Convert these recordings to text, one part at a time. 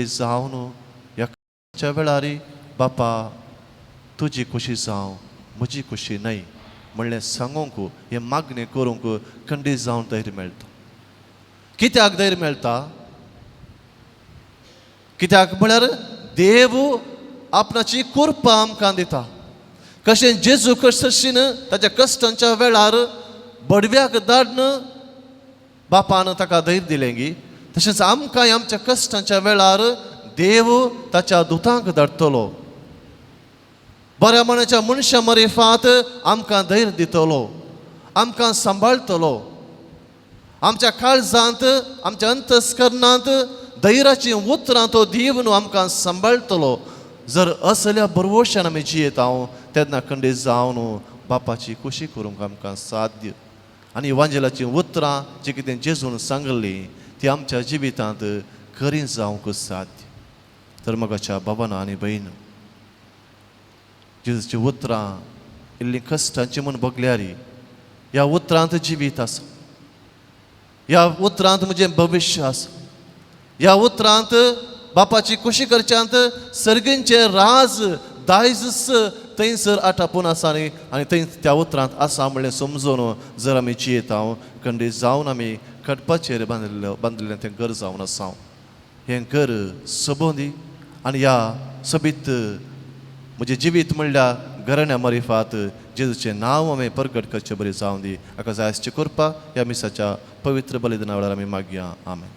जावन ह्या वेळार बापा तुजी खुशी जावं म्हजी खुशी न्हय म्हणलें सांगूंक हें मागणें करूंक खंडीत जावन धैर्य मेळटा. कित्याक धैर्य मेळटा? कित्याक म्हळ्यार देव आपणाची कृपा आमकां दिता. कशें जेजू कशीन ताच्या कश्टांच्या वेळार बडव्याक धाडन बापान ताका धैर्य दिलें गी, तशेंच आमकांय आमच्या कश्टांच्या वेळार देव ताच्या दुतांक धाडटलो, बऱ्या मनाच्या मनशां मरिफात आमकां धैर्य दितलो, आमकां सांबाळटलो. आमच्या काळजांत आमच्या अंतस्करणांत धैर्याचीं उतरां तो दिवन आमकां सांबाळटलो. जर असल्या भरवशान आमी जियेता तेन्ना खंडीत जावन बापाची खुशी करूंक आमकां साध्य. आनी वांजेलाचीं उतरां जी कितें जेजून सांगल्लीं ती आमच्या जिवितांत खरी जावंक साध्य. तर मोगाच्या बाबान आनी भयण, जेजूची उतरां इल्लीं कश्टांची म्हूण भोगल्यार ह्या उतरांत जिवीत आसा, ह्या उतरांत म्हजें भविश्य आसा, ह्या उतरांत बापाची खुशी करच्यांत सर्गींचें राज दायज थंयसर आटापून आसा न्ही, आनी थंय त्या उतरांत आसा म्हणलें समजून जर आमी जियेता खंडीत जावन आमी खडपाचेर बांदिल्लें तें घर जावन आसा. हें घर सबंदी आनी ह्या सोबीत म्हजें जिवीत म्हणल्यार घराण्या मरिफात जेजूचें नांव आमी परगट करचें बरें जावन दी. हाका जाय आसची कृपा ह्या मिसाच्या पवित्र बलिदाना वेळार आमी मागया. आमेन.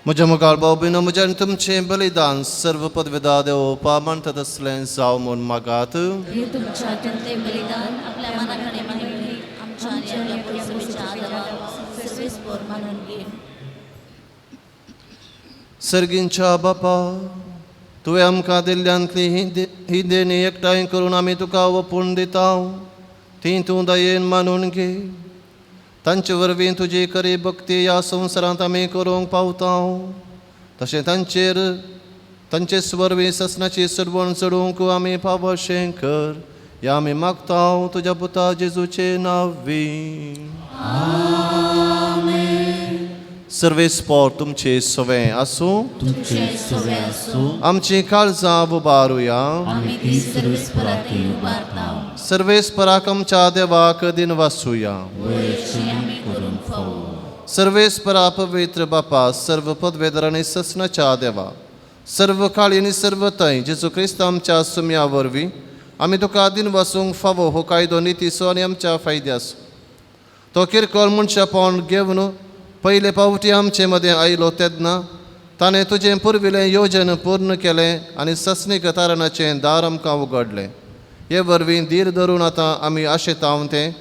म्हज्या मुखार भाव भयणो म्हजें आनी तुमचें बलिदान सर्व पदवेदा देव मानता तसलें जावं म्हूण मागात. तुमच्या अत्यंत बलिदान आपल्या मनाकडे मानून घे, आमच्या आनी आपल्या पुरुषाच्या आदारान सर्वेस्पर मानून घे. सर्गींच्या बापा, तुवें आमकां दिल्ल्यांतली ही देणी एकठांय करून आमी तुका ओपून दिता, ती तूं दयेन मानून घे. तांचे वरवीं तुजी खरी भक्ती ह्या संवसारांत आमी करूंक पावता, तशें तांचेर तांचेच वरवीं ससनाची सरवण चडोवंक आमी पावशें कर. ह्या आमी मागता तुज्या पुता जेजूचे नांवी. सर्वेस्पर तुमचे सवें आसूं, आमची काळजां उबारुया. सर्वेस्पराक आमच्या देवाक दिनवासुया. सर्वेस्परा पवित्र बापा, सर्व पदवेदर आनी ससनाच्या देवा, सर्व काळी आनी सर्व थंय जेजू क्रिस्त आमच्या सुम्या वरवीं आमी तुका दिनवासूंक फावो हो कायदो नितीचो आनी आमच्या फायद्याचो. तो किरकोळ मनशापण घेवन पयले पावटी आमचे मदें आयलो तेन्ना ताणें तुजें पुर्विल्लें योजन पूर्ण केलें आनी ससनीक तारणाचें दार आमकां उगडलें. हे वरवीं धीर धरून आतां आमी आशेतांव तें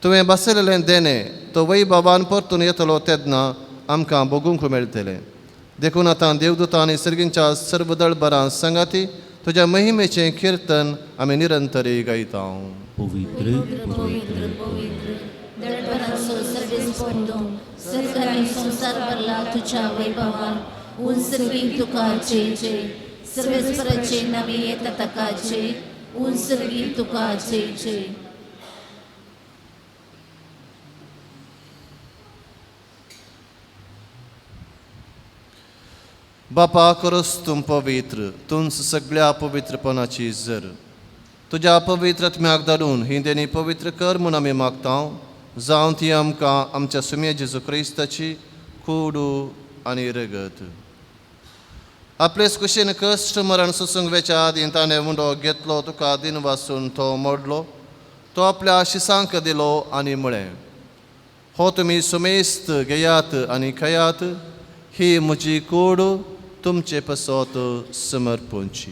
तुवें बसयलेलें देणें तो वैभवान परतून येतलो तेन्ना आमकां भोगूंक मेळटलें. देखून आतां देवदूतां आनी सर्गींच्या सर्व दळबरां सांगाती तुज्या महिमेचें किर्तन आमी निरंतरी गायता. पवित्र पवित्र पवित्र दळबरांचो सर्वेस्पर तूं, सर्ग आनी संवसार भरला तुज्या वैभवान. उंच तुका जय जय, सर्वेस्पराचे नावे येता ताका जय, उंच तुका जय जय. बापा खरोच तूं पवित्र, तूंच सगळ्या पवित्रपणाची जर. तुज्या पवित्र आत्म्याक धाडून ही देणी पवित्र कर म्हूण आमी मागता, जावन ती आमकां आमच्या सुम्या जेजू क्रिस्ताची कुडू आनी रगत. आपलेच कुशीन कश्ट मरण सोसूंक वेच्या आदीं ताणें उंडो घेतलो, तुका दिन वासून तो मोडलो, तो आपल्या शिसांक दिलो आनी म्हळें, हो तुमी सुमेस्त घेयात आनी खायात, ही म्हजी कूड तुमचे पसत समर्पणची.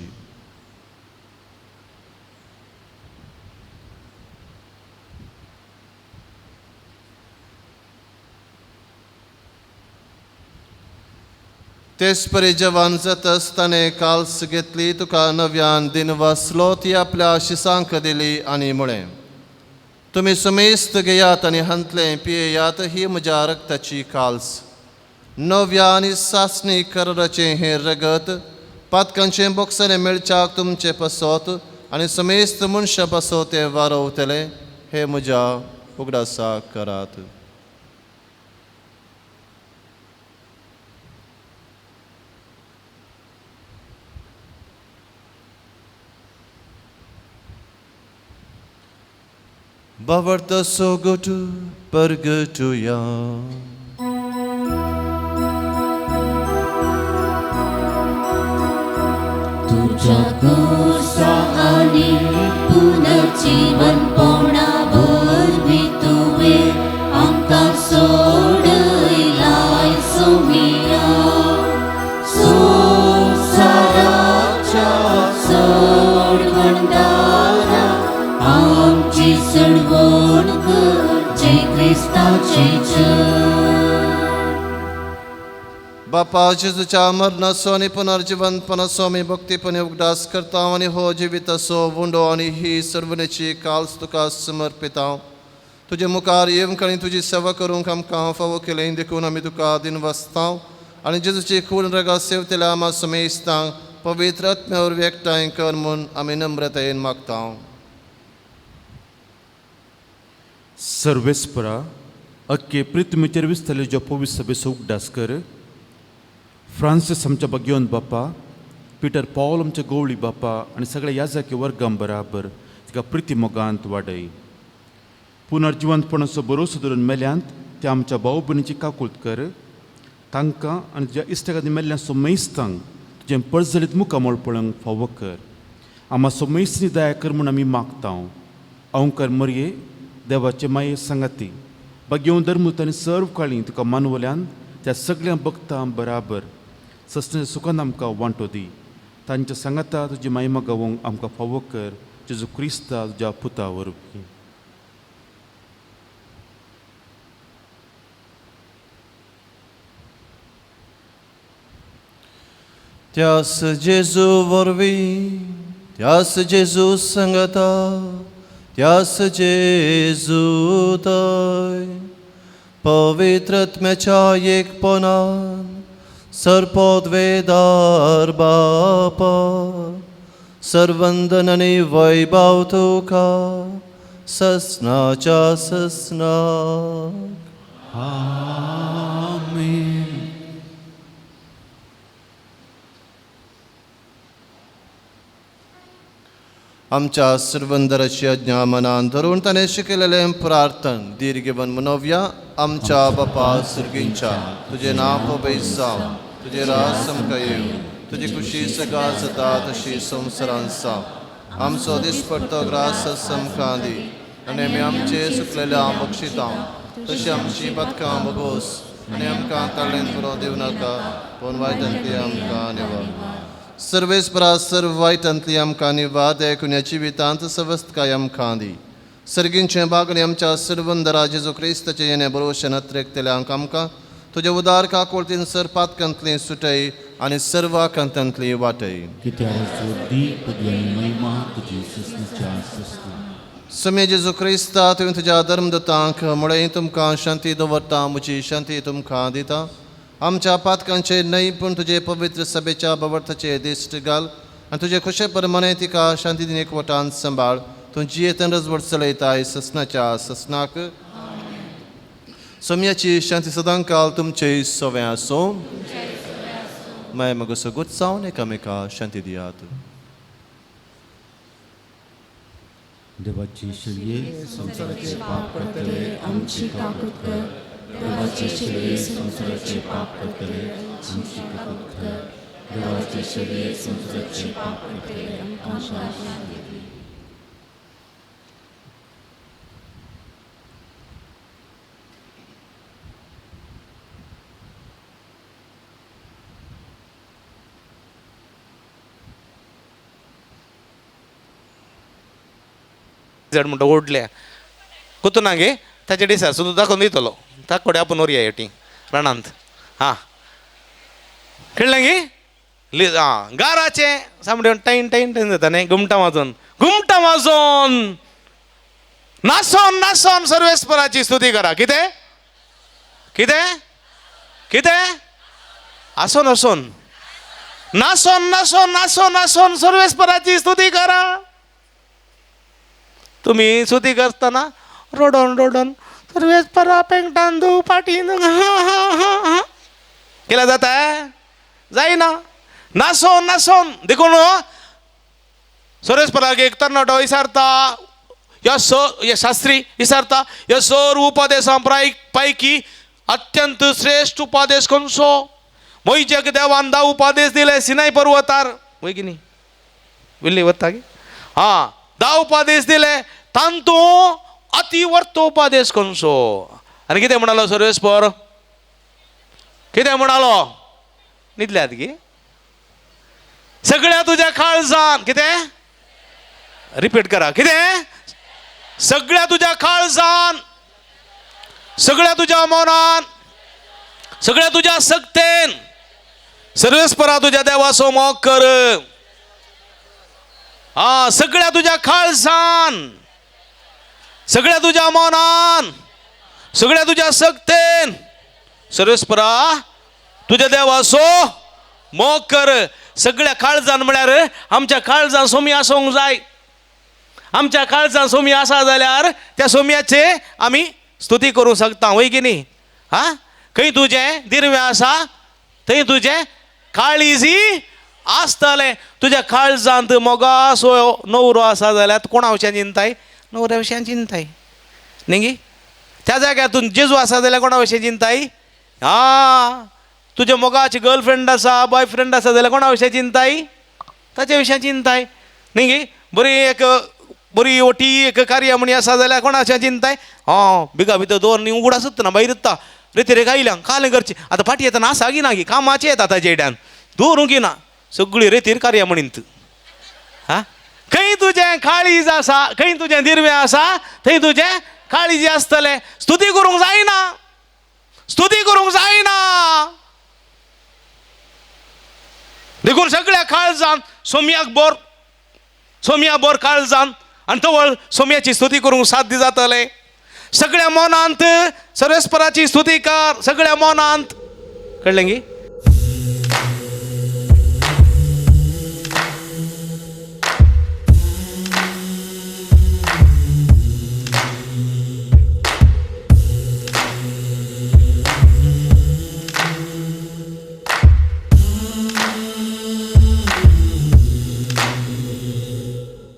तेच परी जवान जातच ताणें काल्स घेतली, तुका नव्यान दिन वाचलो, ती आपल्या शिसांक दिली आनी म्हळें, तुमी सुमेस्त घेयात आनी हांतलें पियेयात, ही म्हज्या रक्ताची काल्स, नव्या आनी सासणी कराराचें हें रगत पातकांचें बोक्सलें मेळच्याक तुमचें पासत आनी समेस्त मनशां पासत तें वारवतलें, हें म्हज्या उगडासाक करात. बावर्त सोगट परगटुया. तुझ्या कुसा आनी पुनर्जीवनपणा वरवीं तुवें आमकां सोडयलाय सोमिया, संवसाराच्या सोडवणदारा आमची सडवण करचे क्रिस्ताचे जय. बापा जेजूच्या मरणाचो आनी पुनर्जिवंतपणाचो आमी भक्तीपणे उगडास करता आनी हो जिविताचो उंडो आनी ही सर्वणेची काल्स तुका समर्पिता. तुजे मुखार येवंक आनी तुजी सेवा करूंक आमकां फावो केलें देखून आमी तुका दिनवासता आनी जेजूची खून रगा सेवतल्या आमा समेस्तांक पवित्र आत्म्या वरवीं एकठांय कर म्हूण आमी नम्रतायेन मागता. सर्वेस्परा अख्खे पृथ्वीचेर विसतले ज्यो पवित्र सभेचो उगडास कर. फ्रांसीस आमच्या बाग्योन बापा, पिटर पॉल आमच्या गवळी बापा आनी सगळ्या याजाकी वर्गां बराबर तिका प्रिती मोगांत वाडय. पुनर्जिवंतपणाचो भरोसो धरून मेल्यांत त्या आमच्या भाव भयणीची काकूत कर. तांकां आनी तुज्या इश्टागती मेल्ल्या सोमेस्तांक तुजें परजळीत मुखामळ पळोवंक फावो कर. आमा सोमेस्ती दया कर म्हूण आमी मागता. अंकर मरये देवाचे माये सांगाती बागेवन धर्मूत आनी सर्व काळी तुका मानवल्यान त्या सगळ्या भक्तां बराबर सस्ने सुखान आमकां वांटो दी. तांच्या सांगाता तुजी मायमा गावोंक आमकां फावो कर. जेजू क्रिस्ता तुज्या पुता वरवीं. त्यास जेजू वरवीं, त्यास जेजू सांगाता, त्यास जेजू तय पवित्र आत्म्याच्या एकपणान सर्पोद्वेदार बापा सर्वंदन आनी वैभव तुका ससनाच्या ससनाक. आमेन. आमच्या सर्वंदराची आज्ञा मनान धरून ताणें शिकयलेलें प्रार्थन धीर घेवन मनोवया. आमच्या बापा सर्गींच्या, तुजें नांव पवित्र जावं, तुजें राज आमकां येवं, तुजी खुशी सगळा जाता तशी संवसारांत जावं. आमचो दिसपट्टो ग्रास आमकां दी आनी आमी आमचे सुकलेल्या बक्षिता तशी आमची पदकां बगोस आनी आमकां ताळेन पुरो दिवं नाका, पूण वायटांतली आमकां निवार. सर्वेस्परा सर्व वायटांतली आमकां निवार, देखून ह्या जिवितांत सवस्तकाय आमकां दी. सर्गींचें बागलें आमच्या सर्वंदरा जेजू क्रिस्ताचें येणें बरोवशें नत्रेकतल्यांक आमकां तुज्या उदार काकुळतीन सर पातकांतली सुटय आनी सर्व आकांतांतली वाटय. समे जेजू क्रिस्ता तुवें तुज्या धर्मदूतांक म्हळें, तुमकां शांती दवरता, म्हजी शांती तुमकां दिता. आमच्या पातकांचे न्हय पूण तुजे पवित्र सभेच्या बवर्थाचे दिश्ट घाल आनी तुजे खुशे प्रमाणे तिका शांती दिन एकवटान सांबाळ. तूं जियेतन रजवट चलयताय ससनाच्या ससनाक. सोम्याची शांती सदांकाल तुमचे सवें आसूं. मागीर मगो सगूत जावन एकामेका शांती दियात. देवाची शल्ये संवसाराचे पाप करतले आमची काकूत कर. देवाची शल्ये संवसाराचे पाप करतले आमची काकूत कर. देवाची शल्ये संवसाराचे पाप करतले आमकां शांती दी. जड म्हणटा ओडल्या कुतू ना गे ताचे दिसा सुद्दां दाखोवन दितलो ताकोडे आपूण व्हरया हेटी रानांत. हां कळ्ळें गे? आं गाराचें सामकें टायन टायन टायन जाता न्ही, घुमटां वाजोवन घुमटां वाजोवन नासोन नासोन सर्वेस्पराची स्तुती करा. कितें कितें कितें? आसोन आसोन नासोन नासोन नासोन नासोन सर्वेस्पराची स्तुती करा. तुमी स्तुती करतना रडोन रडोन सर्वेस्परा पेंगटान दू पाटीन केल्या जाता जायना. नासोन नासोन देखून सर्वेस्पराक एक तरणाटो विचारता, ह्या स ह्या शास्त्री विचारता, ह्या सर्व उपदेशां पैकी अत्यंत श्रेश्ठ उपदेश खंयचो? मोहिजेक देवान धा उपदेश दिले सिनाय पर्वतार, वय की न्ही? विल्ली वता की हां, धा उपदेश दिले तांतू अति वर्त उपदेश खंयचो? आनी कितें म्हणालो सर्वेस्पर? कितें म्हणालो? न्हिदल्यात गी सगळ्या तुज्या काळजान. कितें? रिपीट करा. कितें? सगळ्या तुज्या काळजान, सगळ्या तुज्या मनान, सगळ्या तुज्या सक्तेन सर्वेस्परा तुज्या देवाचो मोग कर. हा, सगळ्या तुज्या काळजान, सगळ्या तुज्या मनान, सगळ्या तुज्या सक्तेन सर्वेस्परा तुज्या देवाचो मोग कर. सगळ्या काळजान म्हळ्यार आमच्या काळजान सोमी आसूंक जाय. आमच्या काळजान सोमी आसा जाल्यार त्या सोम्याचे आमी स्तुती करूंक शकता, वय की न्ही? हा, खंय तुजें दिरवें आसा थंय तुजें काळीजी आसतलें. तुज्या काळजांत मोगासो नवरो आसा जाल्यार कोणा विशयान चिंताय? नवऱ्या विशयान चिंताय न्ही गी? त्या जाग्यार तूं जेजू आसा जाल्यार कोणा विशयान चिंताय? हा, तुज्या मोगाची गर्लफ्रेंड आसा, बॉयफ्रेंड आसा जाल्यार कोणा विशयान चिंताय? ताच्या विशयान चिंताय न्ही गी? बरी एक बरी ओटी एक कार्य म्हणी आसा जाल्यार कोणा विशयान चिंताय? हां, बिगा भितर दवर न्ही उगड आसत ना भायर येता रेती रे आयल्या कालें करची आतां फाटी येतना आसा गी ना गी कामाचें येता ताजे येड्यान दवरूंक ना सगळी रेतीर कार्य म्हणीत. हा, खंय तुजें काळीज आसा, खंय तुजें दिरवें आसा थंय तुजें काळीज आसतलें. स्तुती करूंक जायना, स्तुती करूंक जायना. देखून सगळ्या काळजान सोम्याक बोर, सोम्या बोर काळजान आनी तवळ सोम्याची स्तुती करूंक साध्य जातलें. सगळ्या मनांत सर्वेस्पराची स्तुती कर, सगळ्या मनांत. कळ्ळें गी?